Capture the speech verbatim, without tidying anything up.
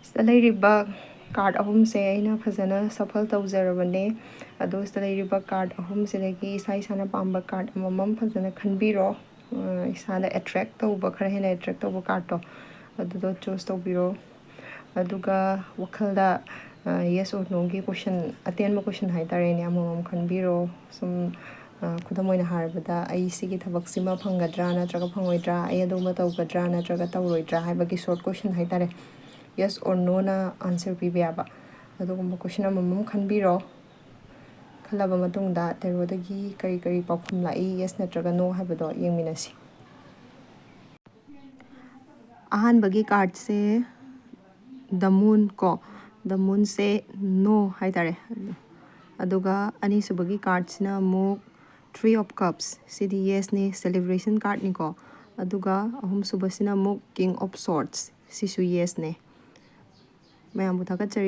ꯁꯤꯗ ꯂꯩꯔꯤꯕ ꯀꯥꯔꯠ ꯑꯍꯨꯝꯁꯦ ꯑꯩꯅ ꯐꯖꯅ ꯁꯐꯜ ꯇꯧꯖꯔꯕꯅꯦ꯫ ꯑꯗꯣ ꯁꯤꯗ ꯂꯩꯔꯤꯕ ꯀꯥꯔꯠ ꯑꯍꯨꯝꯁꯤꯗꯒꯤ ꯏꯁꯥ ꯏꯁꯥꯅ ꯄꯥꯝꯕ ꯀꯥꯔꯠ ꯑꯃꯃꯝ ꯐꯖꯅ ꯈꯟꯕꯤꯔꯣ꯫ ꯑ, ꯏꯁꯥꯗ ꯑꯦꯇ꯭ꯔꯦꯛ ꯇꯧꯕ, ꯈꯔ ꯍꯦꯟꯅ ꯑꯦꯇ꯭ꯔꯦꯛ ꯇꯧꯕ ꯀꯥꯔꯠꯇꯣ, ꯑꯗꯨꯗꯣ ꯆꯨꯁ ꯇꯧꯕꯤꯔꯣ꯫ ꯑꯗꯨꯒ ꯋꯥꯈꯜꯗ, ꯑ, yes or noꯒꯤ ꯀꯣꯏꯁꯟ, ꯑꯇꯦꯟꯕ ꯀꯣꯏꯁꯟ ꯍꯥꯏꯇꯥꯔꯦꯅꯦ, ꯑꯃꯃꯝ ꯈꯟꯕꯤꯔꯣ꯫ ꯁꯨꯝ, ꯑ, ꯈꯨꯗꯝ ꯑꯣꯏꯅ ꯍꯥꯏꯔꯕꯗ, "ꯑꯩ ꯁꯤꯒꯤ ꯊꯕꯛꯁꯤꯃ ꯐꯪꯒꯗ꯭ꯔꯥ ꯅꯠꯇ꯭ꯔꯒ ꯐꯪꯉꯣꯏꯗ꯭ꯔꯥ? ꯑꯩ ꯑꯗꯨꯃ ꯇꯧꯒꯗ꯭ꯔꯥ ꯅꯠꯇ꯭ꯔꯒ ꯇꯧꯔꯣꯏꯗ꯭ꯔꯥ?" ꯍꯥꯏꯕꯒꯤ ꯁꯣꯔꯠ ꯀꯣꯏꯁꯟ ꯍꯥꯏꯇꯥꯔꯦ꯫ Yes or noꯅ ꯑꯟꯁꯔ ꯄꯤꯕ ꯌꯥꯕ ꯑꯗꯨꯒꯨꯝꯕ ꯀꯣꯏꯁꯟ ꯑꯃꯃꯝ ꯈꯟꯕꯤꯔꯣ꯫ ꯈꯜꯂꯕ ꯃꯇꯨꯡꯗ ꯇꯦꯔꯣꯗꯒꯤ ꯀꯔꯤ ꯀꯔꯤ ꯄꯥꯎꯈꯨꯝ ꯂꯥꯛꯏ, yes ꯅꯠꯇ꯭ꯔꯒ no ꯍꯥꯏꯕꯗꯣ ꯌꯦꯡꯃꯤꯟꯅꯁꯤ꯫ ꯑꯍꯥꯟꯕꯒꯤ ꯀꯥꯔꯠꯁꯦ the moon ꯀꯣ, the moonꯁꯦ no ꯍꯥꯏꯇꯥꯔꯦ꯫ ꯑꯗꯨꯒ ꯑꯅꯤꯁꯨꯕꯒꯤ ꯀꯥꯔꯠꯁꯤꯅ ꯑꯃꯨꯛ three of cups, CD yesꯅꯦ, celebration cardꯅꯤꯀꯣ꯫ ꯑꯗꯨꯒ ꯑꯍꯨꯝꯁꯨꯕꯁꯤꯅ ꯑꯃꯨꯛ king of swords, ꯁꯤꯁꯨ yesꯅꯦ꯫ ꯃꯌꯥꯝꯕꯨ ꯊꯥꯒꯠꯆꯔꯤ꯫